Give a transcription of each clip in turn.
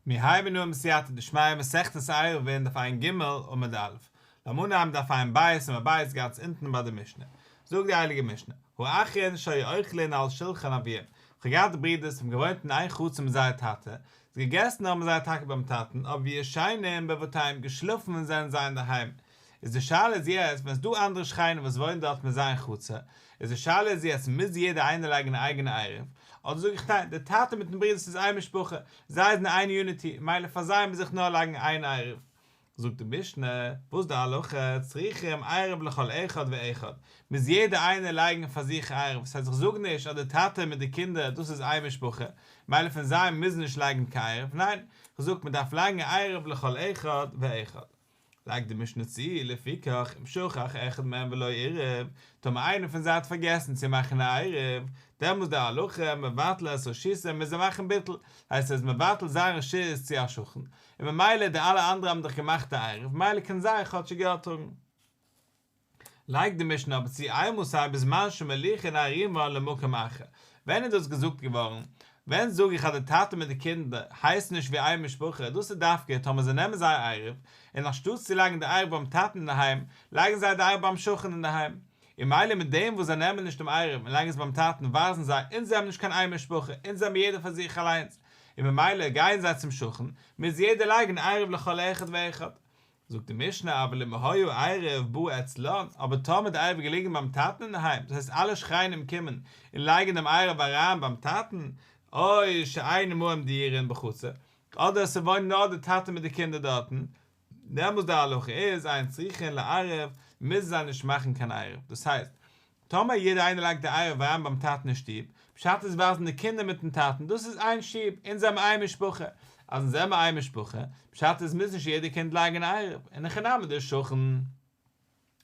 מיר הייבן אן בסייעתא דשמיא מסכת עירובין דף ע"ג עמוד א', לאמיר אנהייבן דף ע"ב עמוד ב' גאנץ אונטן ביי די משנה. זאגט די הייליגע משנה, האחין שהיו אוכלין על שלחן אביהם, כ'האב געהאט ברידערס וואס האבן געוואוינט אין איין חצר מיט זייער טאטע, געגעסן האבן זיי טאקע ביים טאטן, אבער וישנים בבתיהם, געשלאפן זענען זיי אינדערהיים, איז די שאלה איז יעצט ווען ס'דא אנדערע שכנים וואס וואוינען דארט מיט זיי אין חצר, איז די שאלה איז יעצט מוז יעדער איינער לייגן א אייגענע עירוב, אדער זאג איך ניין, די טאטע מיטן ברודער ס'איז איין משפחה, זיי זענען איין יוניטי, מילא פאר זיי מוז איך נאר לייגן איין עירוב. זאגט די משנה, וואס די הלכה, צריכים עירוב לכל אחד ואחד, מוז יעדער איינער לייגן פאר זיך עירוב, ס'הייסט איך זאג נישט אז די טאטע מיט די קינדער דאס איז איין משפחה, מילא פון זיי מוז נישט לייגן קיין עירוב, ניין, כ'זאג מ'דארף לייגן עירוב לכל אחד ואחד. לייגט די משנה צו, לפיכך, אם שכח אחד מהם ולא עירב, טאמער איינער פון זיי האט פארגעסן צו מאכן א עירוב, דעמאלס די הלכה, מבטל את רשותו, מוז ער מאכן ביטול, הייסט ער איז מבטל זיין רשות צו א שכן, און ממילא די אלע אנדערע האבן דאך געמאכט א עירוב, ממילא קען זיי כאטשיג יא טראגן. לייגט די משנה אבער צו אימתי בזמן שמוליכין עירובן למקום אחר. ווען איז דאס געזאגט געווארן? ווען זאג איך אז די טאטע מיט די קינדער הייסן נישט ווי איין משפחה? דאס איז דווקא טאמער זיי נעמען זייער עירוב, און אנשטאטס צו לייגן די עירוב ביים טאטן אינדערהיים, לייגן זיי די עירוב ביים שכן אינדערהיים. און מילא מיט דעם וואס זיי נעמען נישט דעם עירוב און לייגן עס ביים טאטן ווייזן זיי, אונז זעמיר נישט קיין איין משפחה, אונז זעמיר יעדער פאר זיך אליינס. און ממילא גייען זיי צום שכן, מוז יעדער לייגן עירוב לכל אחד ואחד. זאגט די משנה אבל אם היה עירוב בא אצלן, אבער טאמער די עירוב איז געליגן ביים טאטן אינדערהיים, דאס הייסט אלע שכנים קומען און לייגן דעם עירוב אריין ביים טאטן, או שאין עמהם דיורין בחצר, אדער ס'וואוינט נאר די טאטע מיט די קינדער דארטן, דעמאלס די הלכה איז אין צריכין לערב, מוזן זיי נישט מאכן קיין עירוב, דאס הייסט, טאמער יעדער איינער לייגט די עירוב אריין ביים טאטן אין שטוב, פשט איז ווייזן די קינדער מיטן טאטן דאס איז איין שטוב, אונז זעמער איין משפחה, אז אונז זעמער איין משפחה, פשט איז מוז נישט יעדער קינד לייגן עירוב, אין הכי נמי דער שכן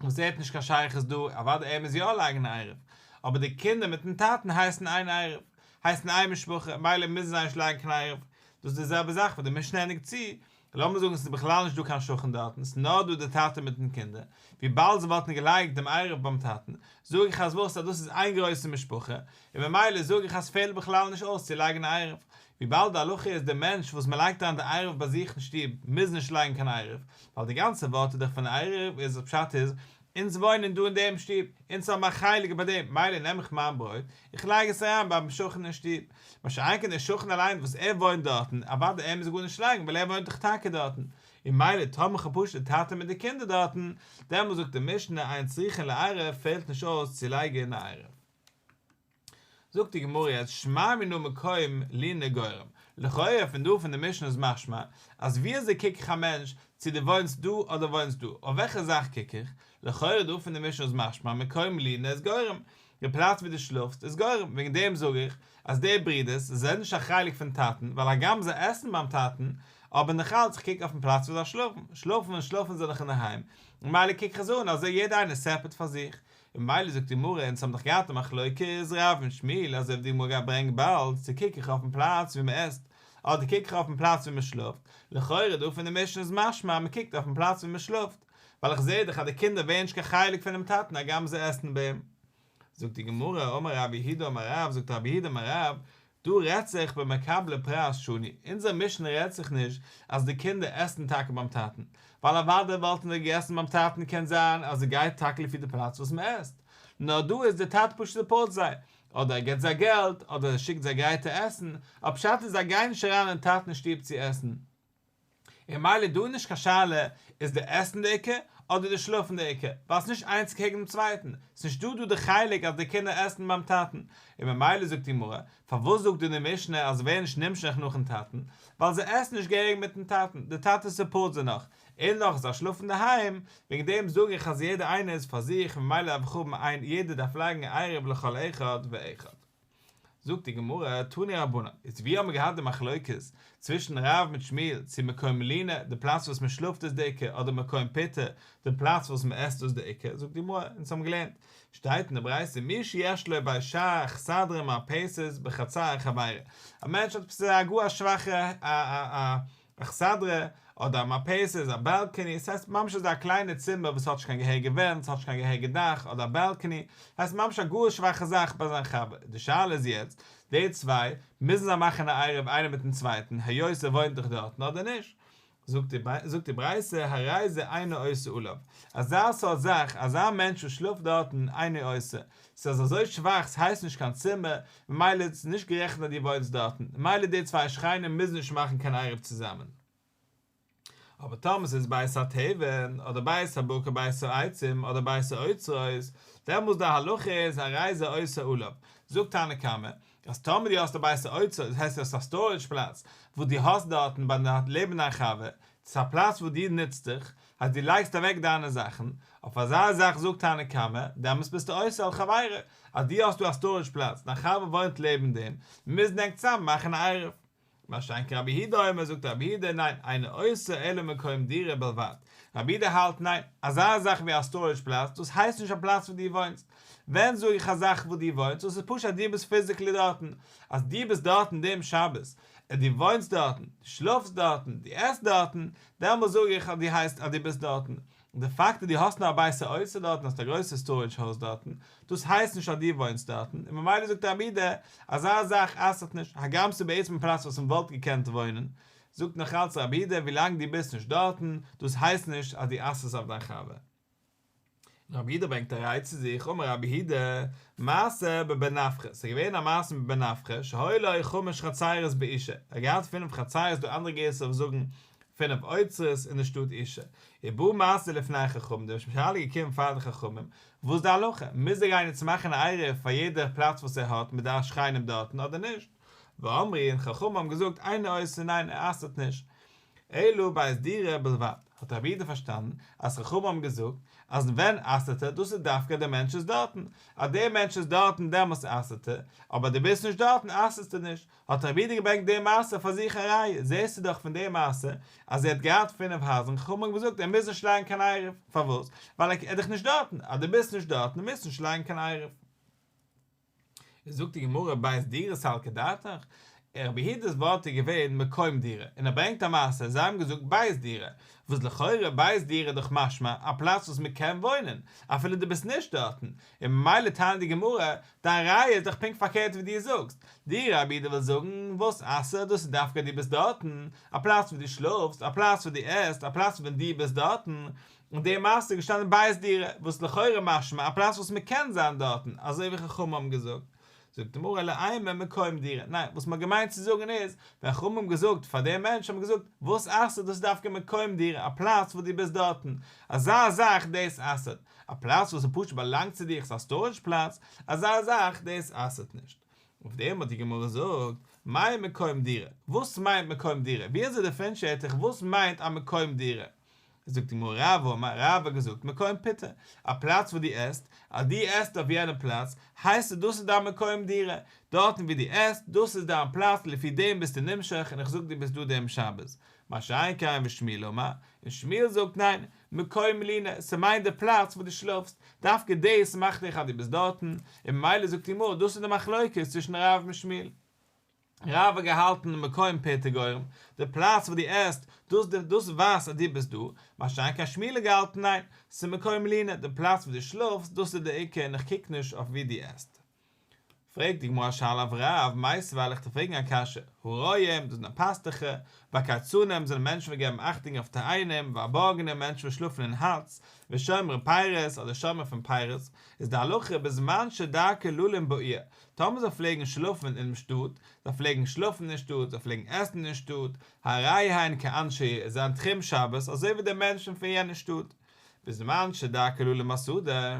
וואס ער האט נישט קיין שייכות דא, אוודאי ער מוז יא לייגן עירוב, אבער די קינדער מיטן טאטן הייסן איין עירוב, הייסן איין משפחה, מילא מוזן זיי נישט לייגן קיין עירוב, דאס איז די זעלבע זאך וואס די משנה ענדיגט צו, לאמיר זאגן ס'איז בכלל נישט דא קיין שכן דארטן, ס'איז נאר דא די טאטע מיטן קינדער, וויבאלד זיי וואלטן געלייגט דעם עירוב ביים טאטן, זאג איך אז וואס אז דאס איז איין גרויסע משפחה, און ממילא זאג איך אז ס'פעלט בכלל נישט אויס צו לייגן א עירוב, וויבאלד די הלכה איז די מענטש וואס מ'לייגט אריין די עירוב ביי זיך אין שטוב מוז נישט לייגן קיין עירוב, ווייל די גאנצע ווארט איז דאך פון עירוב איז פשט איז אונז וואוינען דא אין דעם שטוב, אונז האבן א חלק ביי דעם, מילא נעם איך מיין ברויט, איך לייג עס אריין ביים שכן אין שטוב. מה שאין כן דער שכן אליין וואס ער וואוינט דארטן, אוודאי ער מוז גארנישט לייגן ווייל ער וואוינט דאך טאקע דארטן, און מילא טאמער כ'האב פשוט די טאטע מיט די קינדער דארטן, דעמאלס זאגט די משנה אין צריכין לערב פעלט נישט אויס צו לייגן א עירוב. זאגט די גמרא יעצט שמע מינה מקום לינה גורם, לכאורה פון דא פון די משנה איז משמע אז ווי אזוי קוק איך א מענטש צו דו וואוינסט דא אדער וואוינסט דא, אויף וועלכע זאך קוק איך, לכאורה דא פון די משנה איז משמע מקום לינה איז גורם, די פלאץ ווי דו שלאפסט איז גורם, וועגן דעם זאג איך אז די ברידערס זענען נישט א חלק פון טאטן ווייל הגם זיי עסן ביים טאטן, אבער נאכאלץ איך קוק אויפן פלאץ ווי זיי שלאפן, שלאפן און שלאפן זיי דאך אינדערהיים, ממילא קוק איך עס אן אזוי יעדער איינער סעפערט פאר זיך, און ממילא זאגט די גמרא, אונז האבן דאך געהאט א מחלוקת רב און שמואל, אזוי ווי די גמרא גייט ברענגען באלד, צו קוק איך אויפן פלאץ ווי מען עסט, אדער קוק איך אויפן פלאץ ווי מען שלאפט, לכאורה דא פון די משנה איז משמע אז מען קוקט אויפן פלאץ ווי מען שלאפט, ווייל איך זעה דאך אז די קינדער ווערן נישט קיין חלק פונעם טאטן הגם זיי עסן ביי אים. זאגט די גמרא, אמר רב יהודה אמר רב, זאגט רב יהודה אמר רב, דא רעדט זיך במקבלי פרס שנו, אונזער משנה רעדט זיך נישט אז די קינדער עסן טאקע ביים טאטן, ווייל אוודאי וואלטן זיי געגעסן ביים טאטן קען זיין אז ער גייט טאקע לפי די פלאץ וואס מען עסט, נאר דא איז די טאטע פשוט סופארט זיי, אדער ער געבט זיי געלט, אדער ער שיקט זיי גרייטע עסן, אבער פשט איז זיי גייען נישט אריין אין טאטנ'ס שטוב צו עסן. און מילא דא איז נישט קיין שאלה איז די עסן די עיקר אדער די שלאפן די עיקר, ווייל ס'נישט איינס קעגן דעם צווייטן, ס'נישט דא דא די חלק אז די קינדער עסן ביים טאטן, און ממילא זאגט די גמרא, פארוואס זאגט דא די משנה אז זיי ווערן נישט נמשך נאכן טאטן, ווייל זיי עסן נישט געהעריג מיטן טאטן, די טאטע סופארט זיי נאך, און נאך זיי שלאפן אינדערהיים, וועגן דעם זאג איך אז יעדער איינער איז פאר זיך ממילא דארף איך האבן איין יעדער דארף לייגן עירוב לכל אחד ואחד. זאגט די גמרא, תנו רבנן, איז ווי האבן מיר געהאט די מחלוקת צווישן רב מיט שמואל, צו מקום לינה, די פלאץ וואס מען שלאפט איז די עיקר, אדער מקום פיטא, די פלאץ וואס מען עסט איז די עיקר, זאגט די גמרא, אונז האבן געלערנט, שטייט אין די ברייתא מי שיש לו בית שער אכסדרה מרפסת בחצר חברו, א מענטש האט עפעס א גאר א שוואכע א א א. אכסדרה, אדער א מרפסת, א בעלקעני, ס'הייסט ממש אזא קליינע צימער וואס האט נישט קיין געהעריגע ווענט, ס'האט נישט קיין געהעריגע דאך, אדער א בעלקעני, הייסט ממש א גאר שוואכע זאך ביי זיין חבר, די שאלה איז יעצט, די צוויי, מוזן זיי מאכן א עירוב איינער מיטן צווייטן, היות ער וואוינט דאך דארטן אדער נישט? זאגט די ברייתא, הרי זה אינו אוסר עליו, אזא סארט זאך, אזא מענטש וואס שלאפט דארטן, אינו אוסר, ס'איז אזוי שוואך, ס'הייסט נישט קיין צימער, ממילא איז עס נישט גערעכנט אז דו וואוינסט דארטן, ממילא די צוויי שכנים מוזן נישט מאכן קיין עירוב צוזאמען. אבער טאמער ס'איז בית התבן, אדער בית הבקר בית העצים, אדער בית האוצרות, דעמאלס די הלכה איז הרי זה אוסר עליו, זאגט תנא קמא, אז טאמער דו האסט א בית האוצרות, דאס הייסט דו האסט א סטארעדזש פלאץ וואס דו האסט דארטן ביי דיין לעבן דיין חבר, ס'איז א פלאץ וואס דו נוצט דיך, אז דו לייגסט אוועק דיינע זאכן, אויף אזא זאך זאגט תנא קמא, דעמאלס ביסטו אוסר על חברו, אז דו האסט דא א סטארעדזש פלאץ, דיין חבר וואוינט לעבן דעם, מוזן ענק צוזאמען מאכן א עירוב. מה שאין כן רבי יהודה אומר, זאגט רבי יהודה, ניין, אינו אוסר אלא מקום דירה בלבד. רבי יהודה האלט, ניין, אזא זאך ווי א סטארעדזש פלאץ, דאס הייסט נישט א פלאץ וואו דו וואוינסט. ווען זאג איך א זאך וואו דו וואוינסט, דאס איז פשוט אז דו ביסט פיזיקלי דארטן. אז דו ביסט דארטן דעם שבת, און דו וואוינסט דארטן, דו שלאפסט דארטן, דו עסט דארטן, דעמאלס זאג איך אז דו הייסט אז דו ביסט דארטן. און די פאקט אז דו האסט נאר א בית האוצר דארטן, האסט א גרויסע סטארעדזש הויז דארטן, דאס הייסט נישט אז דו וואוינסט דארטן, און ממילא זאגט רבי יהודה, אזא זאך אסר'ט נישט, הגם ס'איז בעצם א פלאץ וואס מ'וואלט געקענט וואוינען, זאגט נאך אלץ רבי יהודה, ווילאנג דו ביסט נישט דארטן, דאס הייסט נישט אז דו אסר'סט אויף דיין חבר. און רבי יהודה ברענגט א ראי' צו זיך, אמר רבי יהודה, מעשה בבן נפחא, ס'איז געווען א מעשה מיט בן נפחא, שהיו לו חמש חצרות באושא, ער האט געהאט פינף חצרות, דא אנדערע גירסאות וואס זאגן פינף אוצרות אין די שטאט אושא, ובא משאו לפני חכמים, די שאלה איז געקומען פאר די חכמים, וואס איז די הלכה, מוז ער גיין יעצט מאכן א עירוב פאר יעדע פלאץ וואס ער האט מיט די שכנים דארטן אדער נישט? ואמרו, און חכמים האבן געזאגט, אינו אוסר, ניין ער אסר'ט נישט, אלא בית דירה בלבד, האט רבי יהודה פארשטאנען אז חכמים האבן געזאגט אז ווען אסר'ט ער, דאס איז דווקא דער מענטש איז דארטן, אז דער מענטש איז דארטן דעמאלטס אסר'ט ער, אבער דו ביסט נישט דארטן אסר'סטו נישט, האט רבי יהודה געברענגט די מעשה פאר זיך א ראיה, זעסטו דאך פון די מעשה אז ער האט געהאט פינף הייזער און חכמים האבן געזאגט ער מוז נישט לייגן קיין עירוב, פארוואס? ווייל ער איז דאך נישט דארטן, אז דו ביסט נישט דארטן מוזטו נישט לייגן קיין עירוב. זאגט די גמרא בית דירה סלקא דעתך, רבי יהודה'ס ווארט איז געווען מקום דירה, און ער ברענגט א מעשה, זיי האבן געזאגט בית דירה, וואס לכאורה בית דירה איז דאך משמע א פלאץ וואס מען קען וואוינען, אפילו דו ביסט נישט דארטן, און ממילא טענה'ט די גמרא, דיין ראיה איז דאך פונקט פארקערט ווי דו זאגסט, דו רבי יהודה ווילסט זאגן וואס אסר'ט דאס איז דווקא דו ביסט דארטן, א פלאץ וואו דו שלאפסט, א פלאץ וואו דו עסט, א פלאץ ווען דו ביסט דארטן, און די מעשה איז געשטאנען בית דירה, וואס לכאורה משמע א פלאץ וואס מען קען זיין דארטן, אזוי ווי חכמים האבן געזאגט. זאגט די גמרא אלא אימא מקום דירה, ניין, וואס מען האט געמיינט צו זאגן איז, ווען חכמים האבן געזאגט פאר דעם מענטש האבן געזאגט, וואס אסר'ט דאס איז דווקא מקום דירה, א פלאץ וואס דו ביסט דארטן, אזא זאך דאס אסר'ט, א פלאץ וואס איז פשוט באלאנגט צו דיך, ס'איז א סטארעדזש פלאץ, אזא זאך דאס אסר'ט נישט. אויף דעם האט די גמרא געזאגט, מאי מקום דירה, וואס מיינט מקום דירה, ווי אזוי דיפרענשיעט איך וואס מיינט א מקום דירה? זאגט די גמרא רב אמר, רב האט געזאגט מקום פיטא, א פלאץ וואו דו עסט, אז דו עסט אויף יענעם פלאץ, הייסט עס דאס איז דיין מקום דירה, דארטן וואו דו עסט, דאס איז דיין פלאץ, לפי דעם ביסטו נמשך און איך זאג דו ביסט דא דעם שבת. מה שאין כן ושמואל אמר, און שמואל זאגט ניין, מקום לינה, ס'מיינט די פלאץ וואו דו שלאפסט, דווקא דאס מאכט דיך אז דו ביסט דארטן, און ממילא זאגט די גמרא דאס איז די מחלוקת צווישן רב און שמואל. רב האט געהאלטן מקום פיטא גורם, די פלאץ וואו דו עסט, דאס דאס ווייזט אז דו ביסט דא, מה שאין כן שמואל האט געהאלטן ניין, ס'איז מקום לינה, די פלאץ וואו דו שלאפסט, דאס איז די עיקר און איך קוק נישט אויף וואו דו עסט. פרעגט די גמרא א שאלה אויף רב, מיתיבי וועל איך דיר פרעגן א קשיא, הרועים, דאס זענען פאסטוכער, והקייצנים זענען מענטשן וואס געבן אכטונג אויף תאנים, והבורגנים מענטשן וואס שלאפן אין האטס, ושומרי פירות אדער שומר פון פירות, איז די הלכה בזמן שדרכן ללון בעיר, טאמער זיי פלעגן שלאפן אינעם שטאט, זיי פלעגן שלאפן אין שטאט, זיי פלעגן עסן אין שטאט, הרי הן כאנשי העיר, זיי זענען תחום שבת אזוי ווי די מענטשן פון יענע שטאט, בזמן שדרכן ללון בשדה.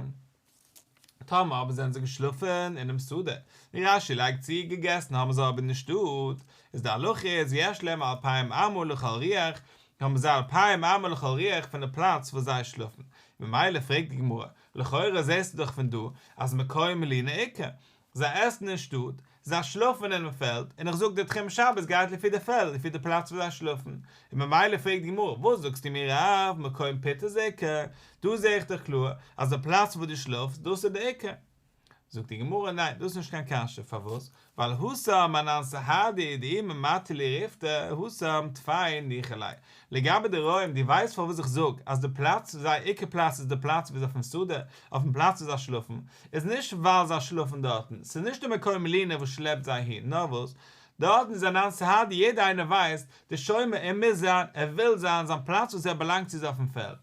טאמער אבער זענען זיי געשלאפן אינעם שדה, ווי רש"י לייגט צו, געגעסן האבן זיי אבער אין שטאט, איז די הלכה איז יש להם אלפיים אמה לכל רוח, האבן זיי אלפיים אמה לכל רוח פון די פלאץ וואס זיי שלאפן, ממילא פרעגט די גמרא, לכאורה זעסטו דאך פון דא אז מקום לינה עיקר, זיי עסן אין שטאט, זיי שלאפן אינעם פעלד, און איך זאג דיר תחום שבת גייט לפי די פעלד, לפי די פלאץ וואו זיי שלאפן, און ממילא פרעגט די גמרא, וואס זאגסטו מיר רב, מקום פיטא זה עיקר, דא זע איך דאך קלאר אז די פלאץ וואו דו שלאפסט דאס איז די עיקר. זאגט די גמרא ניין דאס איז נישט קיין קשיא, פארוואס? ווייל התם אנן סהדי דאי ממטו להו ריפתא התם טפי ניחא ליה, לגבי די רועים דו ווייסט פארוואס איך זאג אז די פלאץ זייער עיקר פלאץ איז די פלאץ ווי זיי אויפן שדה, אויפן פלאץ ווי זיי שלאפן, איז נישט ווייל זיי שלאפן דארטן, ס'איז נישט די מקום לינה וואס שלעפט זיי אהין, נאר וואס? דארטן איז אנן סהדי יעדער איינער ווייסט, די שומר ער מוז זיין, ער וויל זיין, זיין פלאץ וואס ער באלאנגט צו איז אויפן פעלד,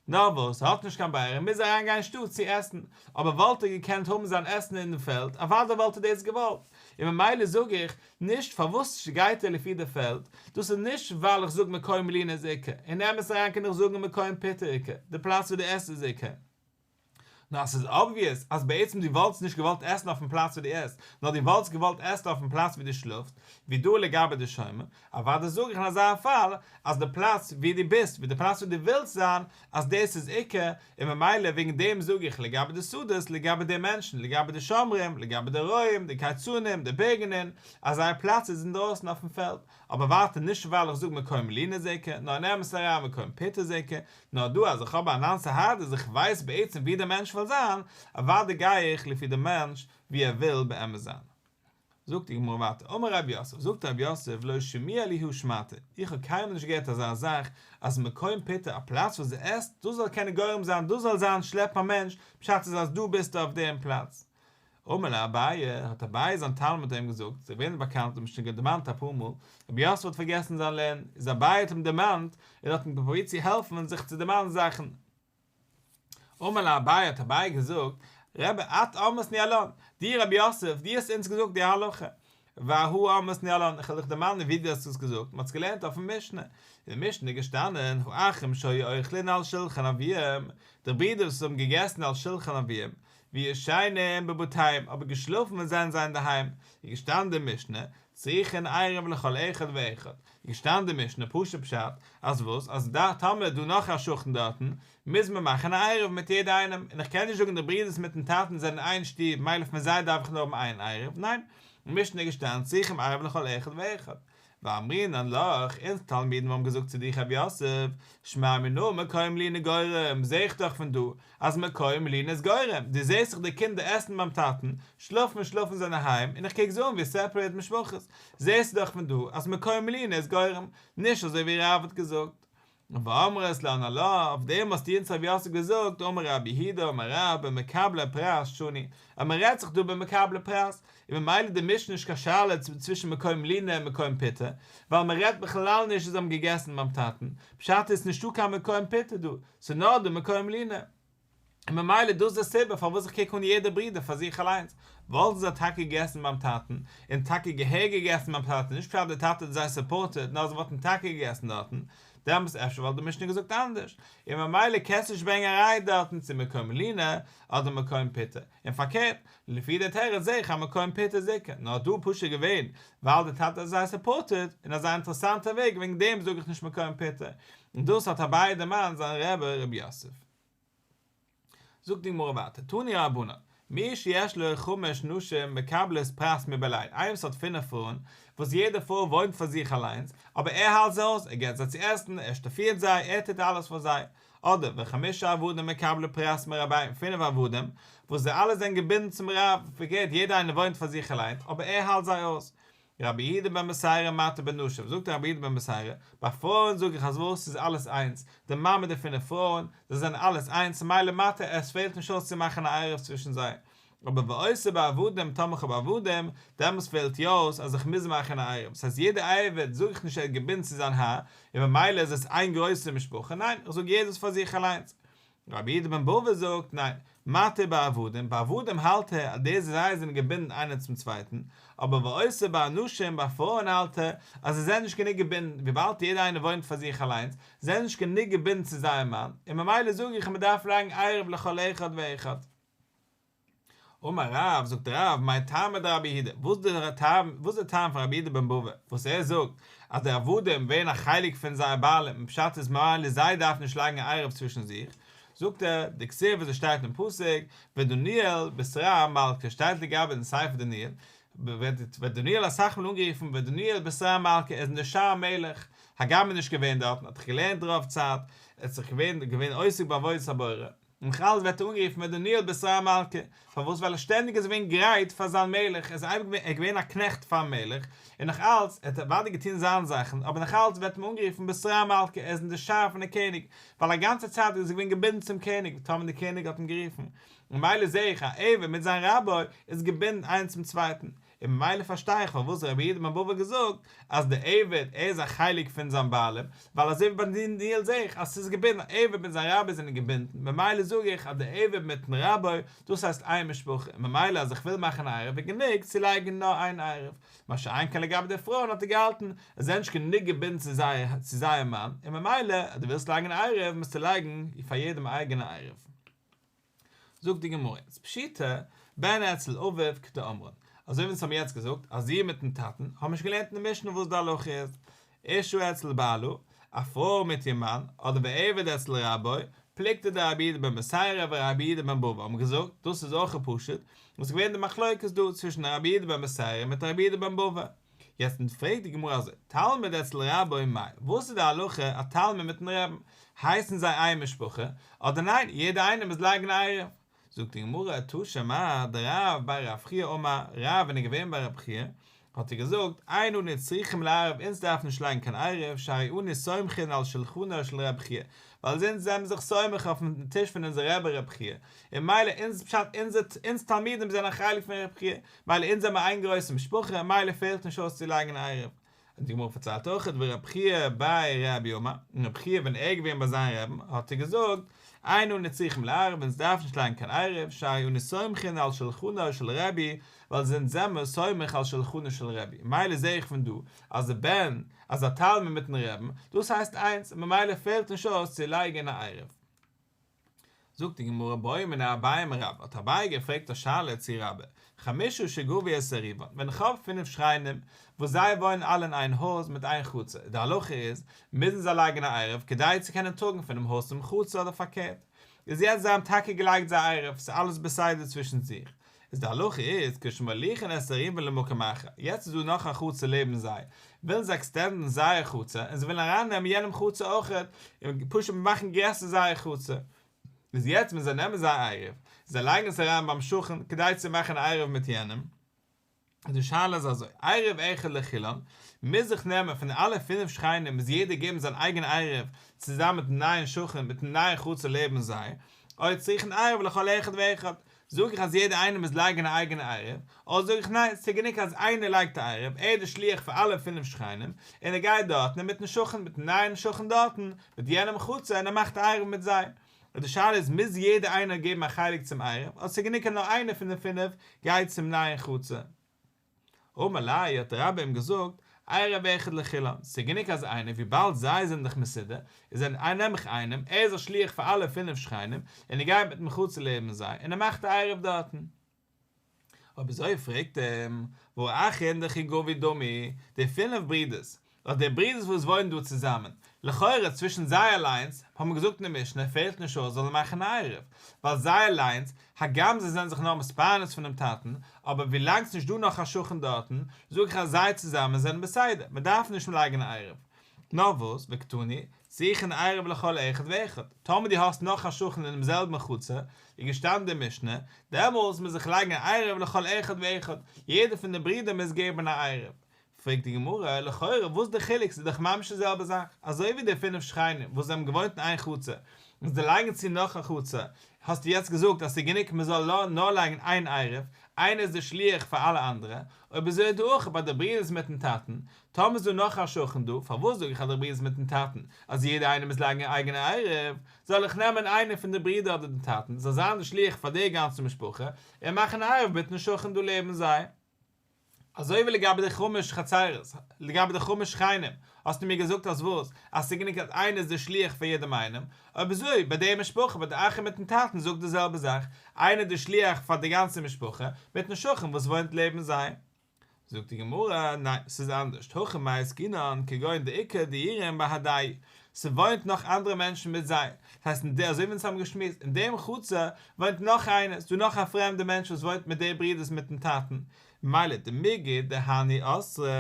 נאר וואס, ער האט נישט קיין ברירה, ער מוז אריין גיין אין שטאט צו עסן, אבער וואלט ער געקענט האבן זיין עסן אין פעלד, אוודאי וואלט ער דאס געוואלט, און ממילא זאג איך, נישט פארוואס גייט ער לפי די פעלד, דאס איז נישט ווייל איך זאג מקום לינה איז עיקר, אין אמת אריין קען איך זאגן מקום פיטא עיקר, די פלאץ וואו דו עסט איז עיקר. נאר ס'איז אבוויעס אז בעצם דו וואלטסט נישט געוואלט עסן אויפן פלאץ וואו דו עסט, נאר דו וואלטסט געוואלט עסן אויפן פלאץ וואו דו שלאפסט, ווי דא לגבי די שומר, אוודאי זאג איך אין אזא פאל אז די פלאץ וואו דו ביסט, וואו די פלאץ וואו דו ווילסט זיין, אז דאס איז עיקר, און ממילא וועגן דעם זאג איך לגבי די שדות, לגבי די מענטשן, לגבי די שומרים, לגבי די רועים, די קייצנים, די בורגנין, אז זייער פלאץ איז אינדרויסן אויפן פעלד. אבער ווייטער נישט ווייל איך זאג מקום לינה איז עיקר, נאר אין אמת אריין מקום פיטא איז עיקר, נאר דא אז איך האב אנן סהדי אז איך ווייס בעצם ווי דער מענטש וויל זיין, אוודאי גיי איך לפי די מענטש ווי ער וויל באמת זיין. זאגט די גמרא ווייטער, אמר רב יוסף, זאגט רב יוסף, לא שמיע לי הא שמעתא, איך האב קיינמאל נישט געהערט אזא זאך, אז מקום פיטא, א פלאץ וואס דו עסט, דאס זאל קענען גורם זיין, דאס זאל זיין שלעפן א מענטש, פשט איז אז דא ביסטו אויף דעם פלאץ. אמר ליה אביי, האט אביי זיין תלמיד אים געזאגט, ס'איז געווען באקאנט, האט מען שוין דערמאנט אפאר מאל, רב יוסף האט פארגעסן זיין לערנען, איז אביי האט אים דערמאנט, און האט אים פרובירט צו העלפן זיך צו דערמאנען זאכן. אמר ליה אביי, האט אביי געזאגט, רבי את אמרת ניהלן, דו רב יוסף, דו האסט אונז געזאגט די הלכה, ואהא אמרת ניהלן, איך וועל דיך דערמאנען ווי דו האסט עס געזאגט, מען האט עס געלערנט אויפן משנה, אין די משנה איז געשטאנען, האחים שהיו אוכלין על שלחן אביהם, די ברידער וואס האבן געגעסן על שלחן אביהם, וישנים בבתיהם, אבער געשלאפן ווען זענען זיי אינדערהיים, איז געשטאנען די משנה, צריכין עירוב לכל אחד ואחד, איז געשטאנען די משנה פשוט פשט, אז וואס, אז דא טאמער איז דא נאך א שכן דארטן, מוז מען מאכן א עירוב מיט יעדע איינעם, און איך קען נישט זאגן די ברידערס מיטן טאטן זענען איין שטוב מילא פון זיי דארף איך נאר האבן איין עירוב, ניין, אין משנה איז געשטאנען צריכים עירוב לכל אחד ואחד. ואמרינן לך, אונז תלמידים האבן געזאגט צו דיך רב יוסף, שמע מינה מקום לינה גורם, זעה איך דאך פון דא אז מקום לינה איז גורם, דו זעסט דאך די קינדער עסן ביים טאטן, שלאפן שלאפן זיי אינדערהיים, און איך קוק זיי אן ווי סעפערעט משפחות, זעסטו דאך פון דא אז מקום לינה איז גורם, נישט אזוי ווי רב האט געזאגט. ואמרת לן עלה, אויף דעם האסטו אונז רב יוסף געזאגט, אמר רב יהודה אמר רב במקבלי פרס שנו, אז מען רעדט זיך דא במקבלי פרס, און ממילא די משנה נישט קיין שאלה צווישן מקום לינה און מקום פיטא, ווייל מען רעדט בכלל נישט אז זיי האבן געגעסן ביים טאטן, פשט איז נישטא קיין מקום פיטא דא, ס'איז נאר דא מקום לינה. און ממילא דאס איז די סיבה פארוואס איך קוק אן יעדע ברודער פאר זיך אליינס, וואלטן זיי טאקע געגעסן ביים טאטן, און טאקע געהעריג געגעסן ביים טאטן, נישט פשט די טאטע האט זיי סופארטעד, נאר זיי וואלטן טאקע געגעסן דארטן, דעמאלטס אפשר וואלט די משנה געזאגט אנדערש, און ממילא קענסטו נישט ברענגען א ראיה דארטן צו מקום לינה אדער מקום פיטא, און פארקערט, לפי די תירוץ זעה איך אז מקום פיטא איז עיקר, נאר דא פשוט געווען ווייל די טאטע האט זיי סופארטעד אין אזא אינטערעסאנטע וועג וועגן דעם זאג איך נישט מקום פיטא, און דאס האט אביי דערמאנט זיין רבי רב יוסף. זאגט די גמרא ווייטער, תנו רבנן, מי שיש לו חמש נשים מקבלות פרס מבעליהן, איינער וואס האט פינף פרויען, וואס יעדע פרוי וואוינט פאר זיך אליינס, אבער ער האלט זיי אויס, ער געבט זיי צו עסן, ער שטאפירט זיי, ער טוט אלעס פאר זיי, אדער וחמישה עבדים מקבלי פרס מרביהן, פינף עבדים, וואס זיי אלע זענען געבינדן צום רב, פארקערט יעדער איינער וואוינט פאר זיך אליינס, אבער ער האלט זיי אויס. רבי יהודה בן בתירא מתיר בנשים, זאגט רבי יהודה בן בתירא, ביי פרויען זאג איך אז וואס, ס'איז אלעס איינס, די מאן מיט די פינף פרויען, זיי זענען אלעס איינס, ממילא מתיר, עס פעלט נישט אויס צו מאכן א עירוב צווישן זיי. אבער ואוסר בעבדים, טאמער כ'האב עבדים, דעמאלס פעלט יא אויס אז איך מוז מאכן א עירוב, ס'הייסט יעדע עבד זאג איך נישט ער איז געבינדן צו זיין האר, און ממילא איז עס איין גרויסע משפחה, ניין, איך זאג יעדער איז פאר זיך אליינס. רבי יהודה בן בבא זאגט, ניין, מתיר בעבדים, ביי עבדים האלט ער אז די זיי זענען געבינדן איינער צום צווייטן, אבער ואוסר באנשים, ביי פרויען האלט ער אז זיי זענען נישט גענוג געבינדן, וויבאלד יעדער איינער וואוינט פאר זיך אליינס, זענען נישט גענוג געבינדן צו זייער מאן, און ממילא זאג איך אז מען דארף לייגן עירוב לכל אחד ואחד. אמר רב, זאגט רב, מאי טעמא דרבי יהודה, וואס איז וואס איז די טעם פון רבי יהודה בן בבא, וואס ער זאגט אז די עבדים ווערן א חלק פון זייער בעלים און פשט איז ממילא זיי דארפן נישט לייגן א עירוב צווישן זיך, זאגט ער, דכתיב וואס עס שטייט אין פסוק, ודניאל בשרר מלכא, שטייט לגבי אין ספר דניאל, ווערט דניאל אסאך מאל אנגערופן ודניאל בשרר מלכא, ער איז אין די שער המלך, הגם ער איז נישט געווען דארטן, האט דאך געלערנט רוב צייט, ער האט זיך געווען געווען עוסק בעבודת הבורא. און נאך אלץ ווערט ער אנגערופן ודניאל בשרי מלכא, פארוואס ווייל ער שטענדיג איז געווען גרייט פאר זיין מלך, ער איז אייביג געווען, ער איז געווען א קנעכט פארן מלך, און נאך אלץ, ער האט אוודאי געטון זיין זאכן, אבער נאך אלץ ווערט אים אנגערופן בשרי מלכא, ער איז אין די שר פון די קעניג, ווייל א גאנצע צייט איז ער געווען געבינדן צום קעניג, טאמער די קעניג האט אים גערופן, ממילא זעה איך א עבד מיט זיין רבי איז געבינדן איינס צום צווייטן, און ממילא פארשטיי איך פארוואס רבי יהודה בן בבא געזאגט אז די עבד ער איז א חלק פון זיין בעלים, ווייל אזוי ווי ביי דניאל זעה איך אז ס'איז געבינדן, א עבד מיט זיין רבי זענען געבינדן, ממילא זאג איך אז די עבד מיטן רבי דאס הייסט איין משפחה, און ממילא אז איך וויל מאכן א עירוב איז גענוג צו לייגן נאר איין עירוב, מה שאין כן לגבי די פרויען האט ער געהאלטן זיי זענען נישט גענוג געבינדן צו זייער צו זייער מאן, און ממילא אז דו ווילסט לייגן א עירוב מוזטו לייגן פאר יעדעם א אייגענע עירוב. זאגט די גמרא יעצט פשיטא בן אצל אביו כדאמרן, אזוי ווי אונז האבן יעצט געזאגט א זון מיטן טאטן האבן נישט געלערנט אין די משנה וואס די הלכה איז, אשה אצל בעלה, א פרוי מיט איר מאן, אדער ועבד אצל רבו, פלוגתא דרבי יהודה בן בתירא ורבי יהודה בן בבא האבן געזאגט, דאס איז אויך פשוט, וואס איז געווען די מחלוקת דא צווישן רבי יהודה בן בתירא מיט רבי יהודה בן בבא. יעצט פרעגט די גמרא אזוי, תלמיד אצל רבו מאי, וואס איז די הלכה א תלמיד מיטן רעבן, הייסן זיי איין משפחה, אדער ניין יעדער איינער מוז לייגן א עירוב? זאגט די גמרא, תא שמע, דרב בי רב חייא אמר, רב ווען ער איז געווען ביי רב חייא, האט ער געזאגט, אין אנו צריכים לערב אונז דארפן נישט לייגן קיין עירוב, שהרי אנו סומכין על שלחנו של רב חייא, ווייל אונז זענען זיך סומך אויפן טיש פון אונזער רבי רב חייא, און מילא אונז פשט אונז תלמידים זענען א חלק פון רב חייא, מילא אונז זעמער איין גרויסע משפחה, מילא פעלט נישט אויס צו לייגן עירוב. און די גמרא פארציילט אויך ורב חייא בי רבי אמר, און רב חייא ווען ער איז געווען ביי זיין רעבן האט ער געזאגט, אין אנו צריכים לערב אונז דארף נישט לייגן קיין עירוב, שהרי אנו סומכין על שלחנו של רבי, ווייל אונז זעמער סומך על שלחנו של רבי, מילא זעה איך פון דא אז די בן, אז א תלמיד מיטן רעבן, דאס הייסט איינס, ממילא פעלט נישט אויס צו לייגן א עירוב. זאגט די גמרא בעא מיניה אביי מרבה, האט אביי געפרעגט א שאלה צו רבה, חמשה שגבו את עירובן, ווען איך האב פינף שכנים וואס זיי וואוינען אלע אין איין הויז מיט איין חצר, די הלכה איז, מוזן זיי לייגן א עירוב כדי צו קענען טראגן פונעם הויז צום חצר אדער פארקערט, איז יעצט זיי האבן טאקע געלייגט זייער עירוב, ס'איז אלעס בסדר צווישן זיך, איז די הלכה איז כשמוליכין את עירובן למקום אחר, יעצט איז דא נאך א חצר לעבן זיי, ווילן זיי עקסטענדן זייער חצר און זיי ווילן אריין נעמען יענעם חצר אויכעט, און פשוט מאכן גרעסער זייער חצר, איז יעצט ווען זיי נעמען זייער עירוב, זיי לייגן עס אריין ביים שכן כדי צו מאכן א עירוב מיט יענעם, איז די שאלה איז אזוי, עירוב אחד לכולן, מוז זיך נעמען פון אלע פינף שכנים מוז יעדער געבן זיין אייגענע עירוב צוזאמען מיטן נייען שכן מיטן נייען חצר לעבן זיי, או צריכין עירוב לכל אחד ואחד, זאג איך אז יעדער איינער מוז לייגן א אייגענע עירוב, אדער זאג איך ניין, ס'איז גענוג אז איינער לייגט א עירוב, ער איז די שליח פאר אלע פינף שכנים, און ער גייט דארטן און מיטן שכן, מיטן נייעם שכן דארטן, מיט יענעם חצר און ער מאכט א עירוב מיט זיי. און די שאלה איז מוז יעדער איינער געבן א חלק צום עירוב, אדער ס'איז גענוג אז נאר איינער פון די פינף גייט צום נייעם חצר. אמר ליה האט רבה אים געזאגט, עירוב אחד לכולן, ס'איז גענוג אז איינער, וויבאלד זיי זענען דאך מסודר, איז ער נעם איך איינעם, ער איז א שליח פאר אלע פינף שכנים, און ער גייט מיטן חצר לעבן זיי, און ער מאכט א עירוב דארטן. אויב אזוי פרעגט אים, והא אחין דכי גבו דמי, די פינף ברידערס, אט די ברידערס וואס וואוינען דא צוזאמען, לכאורה צווישן זיי אליינס, האבן מיר געזאגט אין די משנה, פעלט נישט אויס זאלן מאכן א עירוב, ווייל זיי אליינס, הגם זיי זענען זיך נאר מתפרנס פונעם טאטן, אבער ווילאנג ס'נישט דא נאך א שכן דארטן, זאג איך אז זיי צוזאמען זענען בסדר, מ'דארף נישט לייגן א עירוב. נאר וואס, וקתני, צריכין עירוב לכל אחד ואחד, טאמער דו האסט נאך א שכן אינעם זעלבן חצר, ווי געשטאנען אין די משנה, דעמאלס מוז איך לייגן א עירוב לכל אחד ואחד, יעדער פון די ברידער מוז געבן א עירוב. פרעגט די גמרא, לכאורה וואס די חילוק ס'איז דאך ממש די זעלבע זאך, אזוי ווי די פינף שכנים וואס זיי האבן געוואוינט אין איין חצר און זיי לייגן צו נאך א חצר, האסטו יעצט געזאגט אז ס'איז גענוג מען זאל נאר לייגן איין עירוב, איינער איז די שליח פאר אלע אנדערע, אויב אזוי דא אויך ביי די ברידערס מיטן טאטן, טאמער איז דא נאך א שכן דא, פארוואס זאג איך אז די ברידערס מיטן טאטן אז יעדער איינער מוז לייגן א אייגענע עירוב, זאל איך נעמען איינער פון די ברידער אדער דעם טאטן זאל זיין די שליח פאר די גאנצע משפחה און מאכן א עירוב מיטן שכן דא לעבן זיי. אזוי ווי לגבי די חמש חצרות, לגבי די חמש שכנים, האסטו מיר געזאגט אז וואס? אז ס'איז גענוג אז איינער איז דער שליח פאר יעדעם איינעם, אויב אזוי ביי די משפחה ביי די אחים מיטן טאטן זאג די זעלבע זאך, איינער איז דער שליח פאר די גאנצע משפחה, מיטן שכן וואס וואוינט לעבן זיי. זאגט די גמרא, ניין, ס'איז אנדערש, הכא במאי עסקינן, כגון דאיכא דיירים בהדייהו, ס'וואוינט נאך אנדערע מענטשן מיט זיי, דאס הייסט אין די, אזוי ווי אונז האבן געשמועסט, אין דעם חצר וואוינט נאך איינער, ס'דא נאך א פרעמדע מענטש וואס וואוינט מיט די ברידערס מיטן טאטן, ממילא דמיגו דהני אסרי,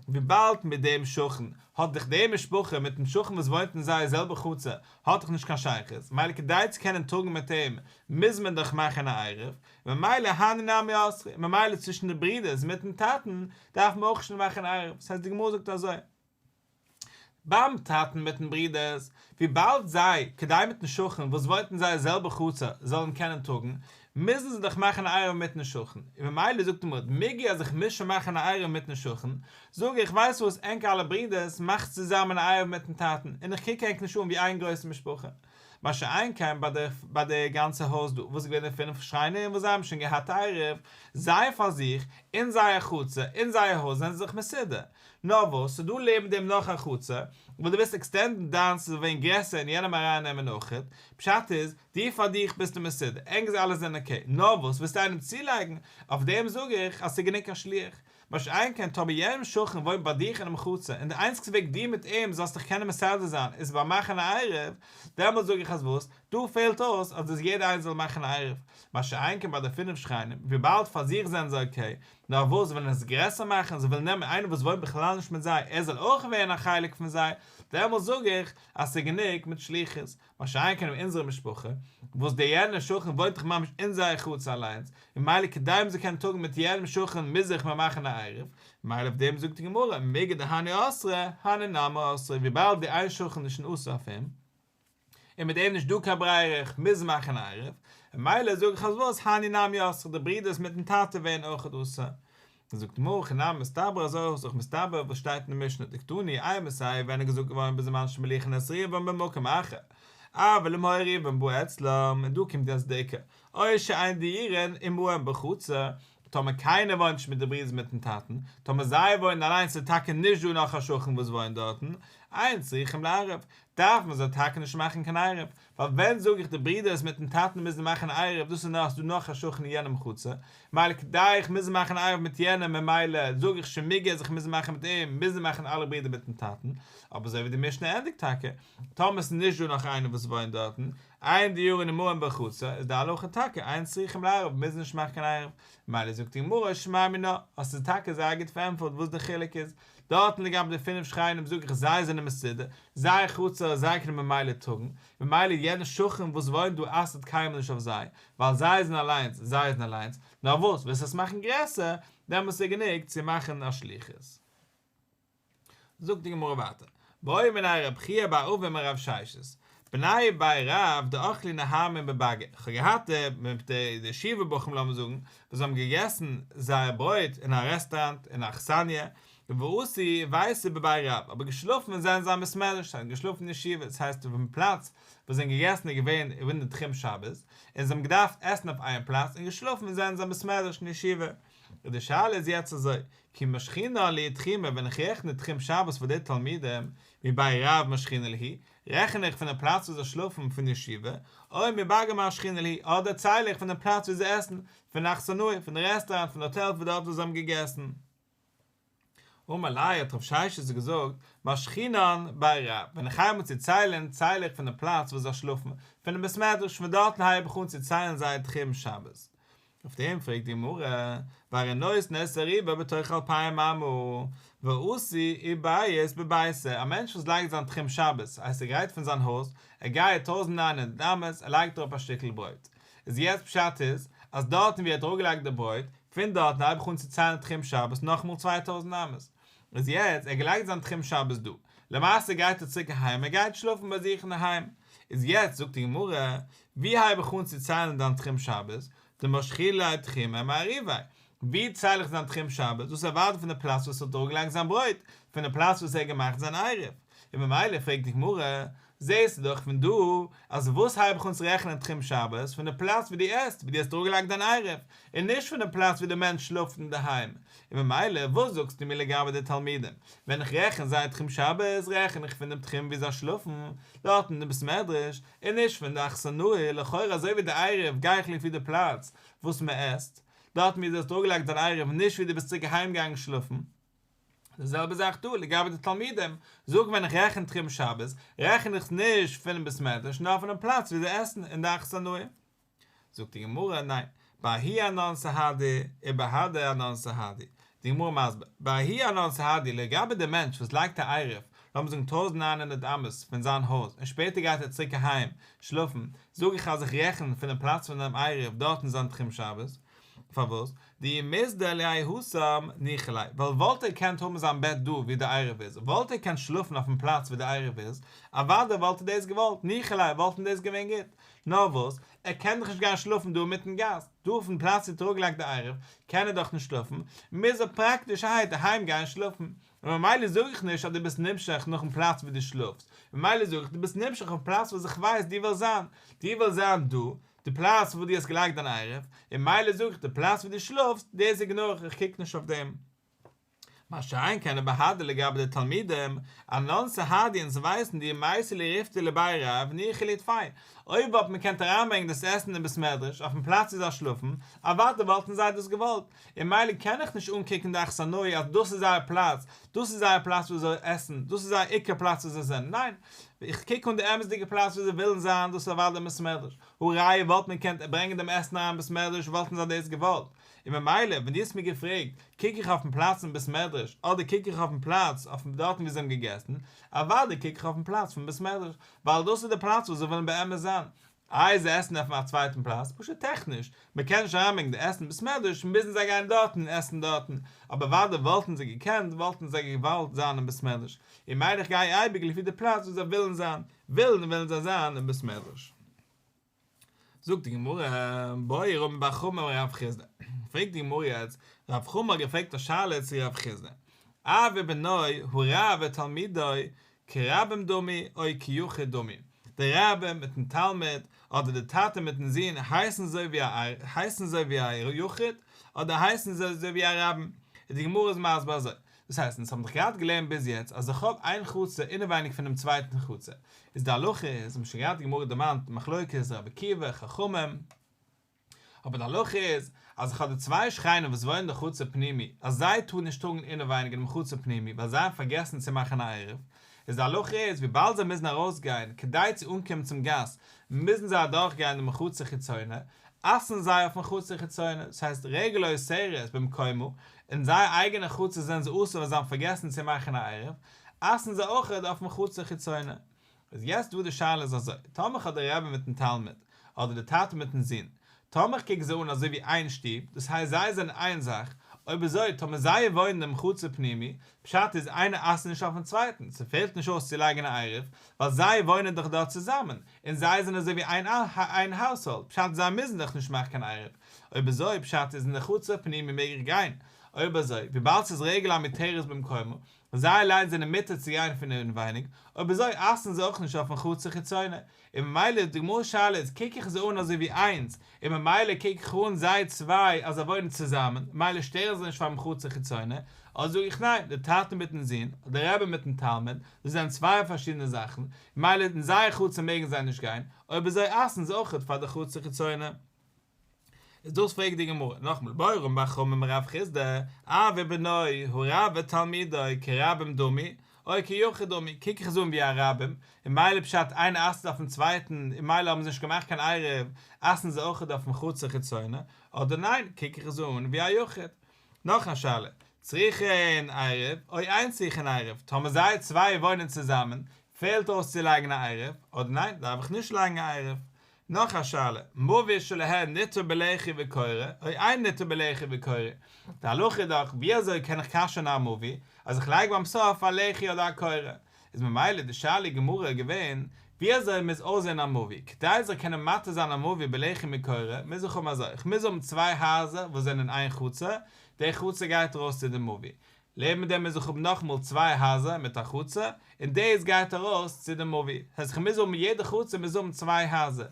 וויבאלד מיט דעם שכן האט דאך די משפחה מיטן שכן וואס וואוינט אין זייער זעלבע חצר האט דאך נישט קיין שייכות, ממילא כדי צו קענען טראגן מיט אים מוז מען דאך מאכן א עירוב, ממילא הני נמי אסרי, ממילא צווישן די ברידערס מיטן טאטן דארף מען אויך שוין מאכן עירוב, ס'הייסט די גמרא זאגט אזוי. ביים טאטן מיטן ברודערס, וויבאלד זיי, כדי מיטן שכן וואס וואוינט אין זייער זעלבע חצר זאלן קענען טראגן, מוזן זיי דאך מאכן א עירוב מיטן שכן, און ממילא זאגט די גמרא, מיגו אז איך מוז שוין מאכן א עירוב מיטן שכן, זאג איך, ווייסט וואס, ענק אלע ברודערס, מאכטס צוזאמען א עירוב מיטן טאטן, און איך קוק ענק נישט אן ווי איין גרויסע משפחה. מה שאין כן ביי די ביי די גאנצע הויז דא, וואס איז געווען די פינף שכנים וואס זיי האבן שוין געהאט עירוב, זיי פאר זיך, אין זייער חצר, אין זייער הויז זענען זיי זיך מסודר. נאר וואס, ס'איז דא לעבן דעם נאך א חצר, וואס דו ווילסט עקסטענדן דיינס ס'זאל ווערן גרעסער און יענעם ארייננעמען אויכעט, פשט איז, דו פאר דיך ביסטו מסודר, ענק זיי אלע זענען אקעי, נאר וואס, ווילסטו איינעם צולייגן, אויף דעם זאג איך אז ס'איז גענוג א שליח. מה שאין כן טאמער יענעם שכן וואוינט ביי דיך אינעם חצר און די איינציגסטע וועג דו מיט אים זאלסט דיך קענען מסדר זיין איז ביים מאכן א עירוב, דעמאלט זאג איך אז וואס, דא פעלט אויס אז דאס יעדער איינער זאל מאכן א עירוב, מה שאין כן ביי די פינף שכנים, וויבאלד פאר זיך זענען זיי אקעי, נאר וואס זיי ווילן עס גרעסער מאכן, זיי ווילן נעמען איינער וואס וואוינט בכלל נישט מיט זיי, ער זאל אויך ווערן א חלק פון זיי, דעמאלט זאג איך אז ס'איז גענוג מיט שליחות, מה שאין כן אין אונזערע משפחה, וואס דער יענער שכן וואוינט דאך ממש אין זייער חצר אליינס, און ממילא כדי מ'זאל קענען טראגן מיט יענעם שכן מוז איך מיר מאכן א עירוב, ממילא אויף דעם זאגט די גמרא, מיגו דהני אסרי, הני נמי אסרי, וויבאלד די איין שכן איז שוין אסור אויף אים, און מיט אים נישט דא קיין ברירה איך מוז מאכן א עירוב, ממילא זאג איך אז וואס, הני נמי אסרי, די ברידערס מיטן טאטע ווערן אויכעט אסור. זאגט די גמרא הכי נמי מסתברא אזוי אויך מסתבר וואס שטייט אין די משנה דקתני אימתי ווען איז געזאגט געווארן בזמן שמוליכין את רובן במקום אחר אבל אם היה רובן בא אצלם און דא קומט יעצט די עיקר או שאין דיורין עמהם בחצר טאמער קיינער וואוינט נישט מיט די ברידערס מיטן טאטן טאמער זיי וואוינען אליינס איז טאקע נישט דא נאך א שכן וואס וואוינט דארטן אין צריכים לערב דארף מען זיי טאקע נישט מאכן קיין עירוב ווייל ווען זאג איך די ברידערס מיטן טאטן מוזן מאכן עירוב דאס איז נאר אז ס'דא נאך א שכן אין יענעם חצר, מילא כדי איך מוז מאכן עירוב מיט יענעם ממילא זאג איך שוין מיגו אז איך מוז מאכן מיט אים מוזן מאכן אלע ברידער מיטן טאטן, אבער אזוי ווי די משנה ענדיגט טאקע, טאמער ס'איז נישט דא נאך איינער וואס וואוינט דארטן, אין דיורין עמהם בחצר, איז די הלכה טאקע אין צריכים לערב מוז נישט מאכן קיין עירוב, מילא זאגט די גמרא שמע מינה, האסטו טאקע זייער גוט פארענטפערט וואס די חילוק איז, דארטן לגבי די פינף שכנים זאג איך זיי זענען מסודר, זייער חצר זיי קענען ממילא טראגן, ממילא יענער שכן וואס וואוינט דא אסר'ט קיינמאל נישט אויף זיי, ווייל זיי זענען אליינס, זיי זענען אליינס, נאר וואס, ווילסט עס מאכן גרעסער, דעמאלס איז גענוג צו מאכן א שליחות. זאגט די גמרא ווייטער, בעו מיניה רב חייא בר אבא מרב ששת, בני בי רב דאכלי נהמין בבאגא, כ'האב געהאט די די ישיבה בחורים לאמיר זאגן, וואס האבן געגעסן זייער ברויט אין א רעסטאראנט אין א אכסניא, ואתו ואייתו בבי רב, אבער געשלאפן זענען זיי אין בית מדרש, זיי האבן געשלאפן אין ישיבה, דאס הייסט אויפן פלאץ וואס זיי האבן געגעסן איז געווען אין די תחום שבת, און זיי האבן געדארפט עסן אויף איין פלאץ, און געשלאפן זענען זיי אין בית מדרש אין ישיבה. און די שאלה איז יעצט אזוי, כי משכינן להו תחומי ווען איך רעכן די תחום שבת פאר די תלמידים, מבי רב משכינן להו, רעכן איך פון די פלאץ וואו זיי שלאפן פון ישיבה, או מבאגא משכינן להו, אדער צייל איך פון די פלאץ וואו זיי עסן, פון אכסנאי, פון די רעסטאראנט, פון די האטעל פון דארט וואו זיי האבן געגעסן. אמר ליה האט רב ששת געזאגט, משכינן בי רב, ווען איך הייב אן צו ציילן, צייל איך פון די פלאץ וואו זיי שלאפן, פונעם בית מדרש, פון דארטן הייב איך אן צו ציילן זייער תחום שבת. אויף דעם פרעגט די גמרא, והרי נותן את עירובו בתוך אלפיים אמה, ואתי ובית בביתיה, א מענטש וואס לייגט זיין תחום שבת, הייסט ער גייט פון זיין הויז, ער גייט טויזנט ניין הונדערט אמות, ער לייגט אראפ א שטיקל ברויט, איז יעצט פשט איז, אז דארטן ווי ער האט אראפגעלייגט די ברויט, פון דארטן הייב איך אן צו ציילן תחום שבת נאכאמאל 2000 אמות. איז יעצט, ער האט געלייגט זיין תחום שבת דא, למעשה גייט ער צוריק אהיים, ער גייט שלאפן ביי זיך אינדערהיים. איז יעצט זאגט די גמרא, ווי הייב איך אן צו ציילן דיין תחום שבת? דמשכינן ליה תחומיה מעירוביה. ווי צייל איך זיין תחום שבת? דאס איז אוודאי פון די פלאץ וואס ער האט אראפגעלייגט זיין ברויט, פון די פלאץ וואס ער האט געמאכט זיין עירוב. און ממילא פרעגט די גמרא, זעסטו דאך פון דא אז וואס הייב איך אן צו רעכענען תחום שבת? פון די פלאץ ווי דו עסט, ווי דו האסט אראפגעלייגט דיין עירוב, און נישט פון די פלאץ ווי די מענטש שלאפט אינדערהיים. און ממילא וואס זאגסטו מיר לגבי די תלמידים? ווען איך רעכן זייער תחום שבת רעכן איך פון דעם תחום ווי זיי שלאפן, דארט אין די בית מדרש, און נישט פון די אכסנאי, לכאורה אזוי ווי די עירוב גיי איך לפי די פלאץ וואס מען עסט, דארטן ווי דו האסט אראפגעלייגט דיין עירוב און נישט ווי דו ביסט צוריק אהיים געגאנגען שלאפן. די זעלבע זאך דא לגבי די תלמידים, זאג ווען איך רעכן תחום שבת, רעכן איך נישט פונעם בית מדרש נאר פונעם פלאץ ווי זיי עסן אין די אכסנאי. זאגט די גמרא, ניין, בההוא אנן סהדי ובהדי אנן סהדי, די גמרא מסביר, בההוא אנן סהדי לגבי די מענטש וואס לייגט א עירוב, לאמיר זאגן 1900 אמות פון זיין הויז און שפעטער גייט ער צוריק אהיים שלאפן, זאג איך אז איך רעכן פונעם פלאץ פון דעם עירוב דארט אין זיין תחום שבת, פארוואס? דאי מיסדר ליה התם ניחא ליה, ווייל וואלט ער געקענט האבן זיין בעט דא ווי די עירוב איז, וואלט ער געקענט שלאפן אויפן פלאץ ווי די עירוב איז, אוודאי וואלט ער דאס געוואלט, ניחא ליה וואלט אים דאס געווען גוט, נאר וואס, ער קען דאך נישט גיין שלאפן דא אינמיטן גאס, דא אויפן פלאץ ווי ער האט אראפגעלייגט די עירוב, קען ער דאך נישט שלאפן, מוז ער פראקטישערהייט אהיים גיין שלאפן, און ממילא זאג איך נישט אז דו ביסט נמשך נאכן פלאץ ווי דו שלאפסט, ממילא זאג איך דו ביסט נמשך אויפן פלאץ וואס איך ווייס דו ווילסט זיין, דו ווילסט זיין דא, די פלאץ וואו דו האסט געלייגט דיין עירוב, און ממילא זאג איך די פלאץ וואו דו שלאפסט, דאס איגנאר איך, איך קוק נישט אויף דעם. מה שאין כן ובהדי לגבי די תלמידים, אנן סהדי אונז ווייסן דאי מייתי להו ריפתא לבי רב ניחא להו טפי, אויב וואלט מען געקענט אריינברענגען דאס עסן אין בית מדרש אויפן פלאץ וואו זיי שלאפן, אוודאי וואלטן זיי דאס געוואלט, און ממילא קען איך נישט אנקוקן די אכסנאי אז דאס איז זייער פלאץ, דאס איז זייער פלאץ וואו זיי עסן, דאס איז זייער עיקר פלאץ וואו זיי זענען, ניין, איך קוק אן די אמת'דיגע פלאץ וואו זיי ווילן זיין, דאס איז אוודאי אין בית מדרש, הא ראיה וואלט מען געקענט ברענגען דעם עסן אריין אין בית מדרש וואלטן זיי דאס געוואלט, און ממילא ווען דו האסט מיר געפרעגט קוק איך אויפן פלאץ אין בית מדרש אדער קוק איך אויפן פלאץ אויפן דארטן וואו זיי האבן געגעסן, אוודאי קוק איך אויפן פלאץ פון בית מדרש, ווייל דאס איז די פלאץ וואו זיי ווילן באמת זיין, איי זיי עסן אויפן א צווייטן פלאץ? פשוט טעכניש, מען קען נישט אריינברענגען די עסן אין בית מדרש, מוזן זיי גיין דארטן און עסן דארטן, אבער אוודאי וואלטן זיי געקענט, וואלטן זיי געוואלט זיין אין בית מדרש, און ממילא איך גיי אייביג לפי די פלאץ וואו זיי ווילן זיין, ווילן ווילן זיי זיין אין בית מדרש. זאגט די גמרא, בעי רמי בר חמא מרב חסדא, פרעגט די גמרא יעצט, רב חמא האט געפרעגט א שאלה צו רב חסדא, אב ובנו הרב ותלמידו כרבים דמי או כיחיד דמי, די רבי מיטן תלמיד אדער די טאטע מיטן זון הייסן אזוי ווי א הייסן אזוי ווי א יחיד אדער הייסן זיי אזוי ווי א רבים, און די גמרא איז מסביר אזוי, דאס הייסט אונז האבן דאך געהאט געלערנט ביז יעצט אז איך האב איין חצר אינעווייניג פונעם צווייטן חצר, איז די הלכה איז, האבן שוין געהאט די גמרא דערמאנט מחלוקת רבי עקיבא חכמים, אבער די הלכה איז אז איך האב די צוויי שכנים וואס וואוינען אין די חצר פנימי אז זיי טארן נישט טראגן אינעווייניג אינעם חצר פנימי ווייל זיי האבן פארגעסן צו מאכן א עירוב, איז די הלכה איז וויבאלד זיי מוזן ארויסגיין כדי צו אנקומען צום גאס מוזן זיי אדורכגיין דעם חצר חיצונה, אסר'ן זיי אויפן חצר חיצונה, דאס הייסט רגל אוסרת במקומה, אין זייער אייגענע חצר זענען זיי אסור ווייל זיי האבן פארגעסן צו מאכן א עירוב, אסר'ן זיי אויכעט אויפן חצר חיצונה. איז יעצט דא די שאלה איז אזוי, טאמער כ'האב די רבי מיטן תלמיד, אדער די טאטע מיטן זון, טאמער כ'קוק זיי אן אזוי ווי איין שטוב, דאס הייסט זיי זענען איין זאך, אויב אזוי טאמער זיי וואוינען אינעם חצר פנימי, פשט איז איינער אסר'ט נישט אויפן צווייטן, ס'פעלט נישט אויס צו לייגן א עירוב, ווייל זיי וואוינען דאך דארט צוזאמען, און זיי זענען אזוי ווי איין איין household, פשט זיי מוזן דאך נישט מאכן קיין עירוב, אויב אזוי פשט איז אין די חצר פנימי מעג איך גיין, אויב אזוי וויבאלד ס'איז רגל המותרת במקומה, זיי אליינס זענען מותר צו גיין פון אינווייניג, אויב אזוי אסר'ן זיי אויך נישט אויפן חצר חיצונה, און ממילא די גמרא'ס שאלה איז קוק איך זיי אן אזוי ווי איינס, און ממילא קוק איך אן זיי צוויי אז זיי וואוינען צוזאמען, ממילא שטערן זיי נישט פאר'ן חצר חיצונה, אדער זאג איך ניין, די טאטע מיט'ן זון, אדער רבי מיט'ן תלמיד, דאס זענען צוויי פארשידענע זאכן, ממילא אין זייער חצר מעגן זיי נישט גיין, אויב אזוי אסר'ן זיי אויכעט פאר די חצר חיצונה. איז דאס פרעגט די גמרא, נאכאמאל, בעי רמי בר חמא מרב חסדא, אב ובנו, הרב ותלמידו, כרבים דמי, או כיחיד דמי, קוק איך עס אן ווי א רבים, און ממילא פשט איינער אסר'ט אויפן צווייטן, און ממילא האבן זיי נישט געמאכט קיין עירוב, אסר'ן זיי אויכעט אויפן חצר חיצונה, אדער ניין, קוק איך עס אן ווי א יחיד. נאך א שאלה, צריכין עירוב, או אין צריכין עירוב, טאמער זיי צוויי וואוינען צוזאמען, פעלט אויס צו לייגן א עירוב, אדער ניין, דארף איך נישט לייגן א עירוב. נאך א שאלה, מבוי שלהן ניתר בלחי וקורה, או אין ניתר בלחי וקורה, די הלכה איז דאך ווי אזוי קען איך כשר'ן א מבוי, אז איך לייג ביים סוף א לחי אדער א קורה, איז ממילא די שאלה גמרא געווען, ווי אזוי מוז אויסזען א מבוי, כדי איך זאל קענען מתיר זיין א מבוי בלחי מקורה, מוז איך האבן אזוי, איך מוז האבן צוויי הייזער וואס זענען אין איין חצר, די חצר גייט ארויס צו די מבוי, לעבן דעם מוז איך האבן נאכאמאל צוויי הייזער מיט א חצר, און דאס גייט ארויס צו די מבוי. דאס הייסט איך מוז האבן יעדע חצר מוז האבן צוויי הייזער.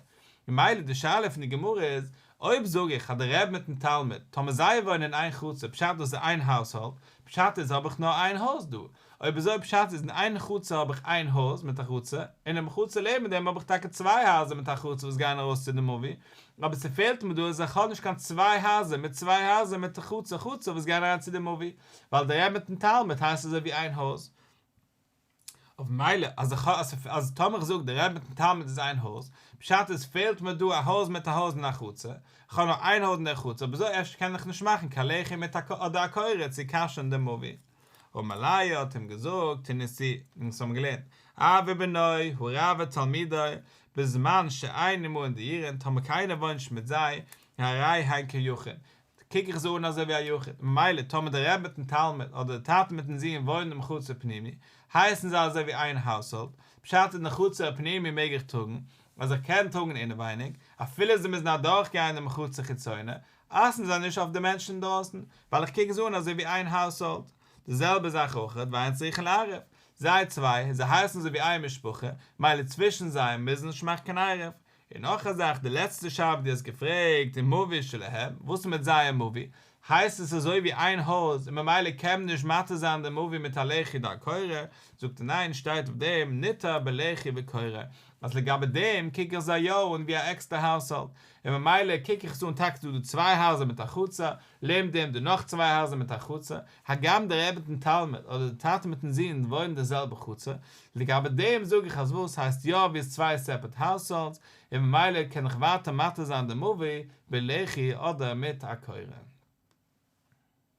ממילא די שאלה פון די גמרא איז, אויב זאג איך אז די רבי מיטן תלמיד, טאמער זיי וואוינען אין איין חצר פשט דאס איז איין household, פשט איז האב איך נאר איין הויז דא. אויב אזוי פשט איז אין איין חצר האב איך איין הויז מיט א חצר, אינעם חצר לעבן דעם האב איך טאקע צוויי הייזער מיט א חצר וואס גייען ארויס צו די מבוי, אבער ס'פעלט מיר דא אז איך האב נישט קיין צוויי הייזער מיט צוויי הייזער מיט חצר חצר וואס גייען אריין צו די מבוי, ווייל די רבי מיטן תלמיד הייסט אזוי ווי איין הויז. אויף ממילא אז איך אז אז טאמער איך זאג דער רבי מיטן תלמיד איז איין הויז, פשט איז פעלט מיר דא א הויז מיט א הויז אין א חצר, איך האב נאר איין הויז אין דער חצר, אויב אזוי אפשר קען איך נישט מאכן קיין לחי מיט א אדער א קורה צו כשר'ן דעם מבוי. אמר ליה האט אים געזאגט תניתוה, אונז האבן געלערנט, אב ובנו, הרב ותלמידו, בזמן שאין עמהן דיורין, טאמער קיינער וואוינט נישט מיט זיי, הרי הן כיחיד, קוק איך זיי אן אזוי ווי א יחיד, ממילא טאמער דער רבי מיטן תלמיד אדער דער טאטע מיטן זון וואוינען אינעם חצר פנימי, הייסן זיי אזוי ווי איין האוסהאלד, פשט אין די חצר הפנימי מעג איך טראגן, אז איך קען טראגן אינעווייניג, אפילו זיי מוזן אדורך גיין דעם חצר חיצונה, אסר'ן זיי נישט אויף די מענטשן אינדרויסן, ווייל איך קוק זיי אן אזוי ווי איין האוסהאלד. די זעלבע זאך אויך, ואין צריכין לערב, זיי צוויי, זיי הייסן אזוי ווי איין משפחה, מילא צווישן זיי מוזן נישט מאכן קיין עירוב. און נאך א זאך, די לעצטע שאלה וואס דו האסט געפרעגט ומבוי שלהם, וואס איז מיט זייער מבוי? הייסט עס אזוי ווי איין הויז און ממילא קען מען נישט מתיר זיין די מבוי מיט א לחי אדער א קורה? זאגט ער ניין, שטייט אויף דעם ניתר בלחי וקורה, אז לגבי דעם קוק איך זיי יא אן ווי א עקסטער האוסהאלד, און ממילא קוק איך עס אן טאקע דא די צוויי הייזער מיט א חצר, לעבן דעם די נאך צוויי הייזער מיט א חצר, הגם דער רבי מיטן תלמיד אדער די טאטע מיטן זון וואוינען אין די זעלבע חצר, לגבי דעם זאג איך אז וואס הייסט יא ווי עס צוויי סעפערט האוסהאלדס, און ממילא קען איך ווייטער מתיר זיין די מבוי בלחי אדער מיט א קורה.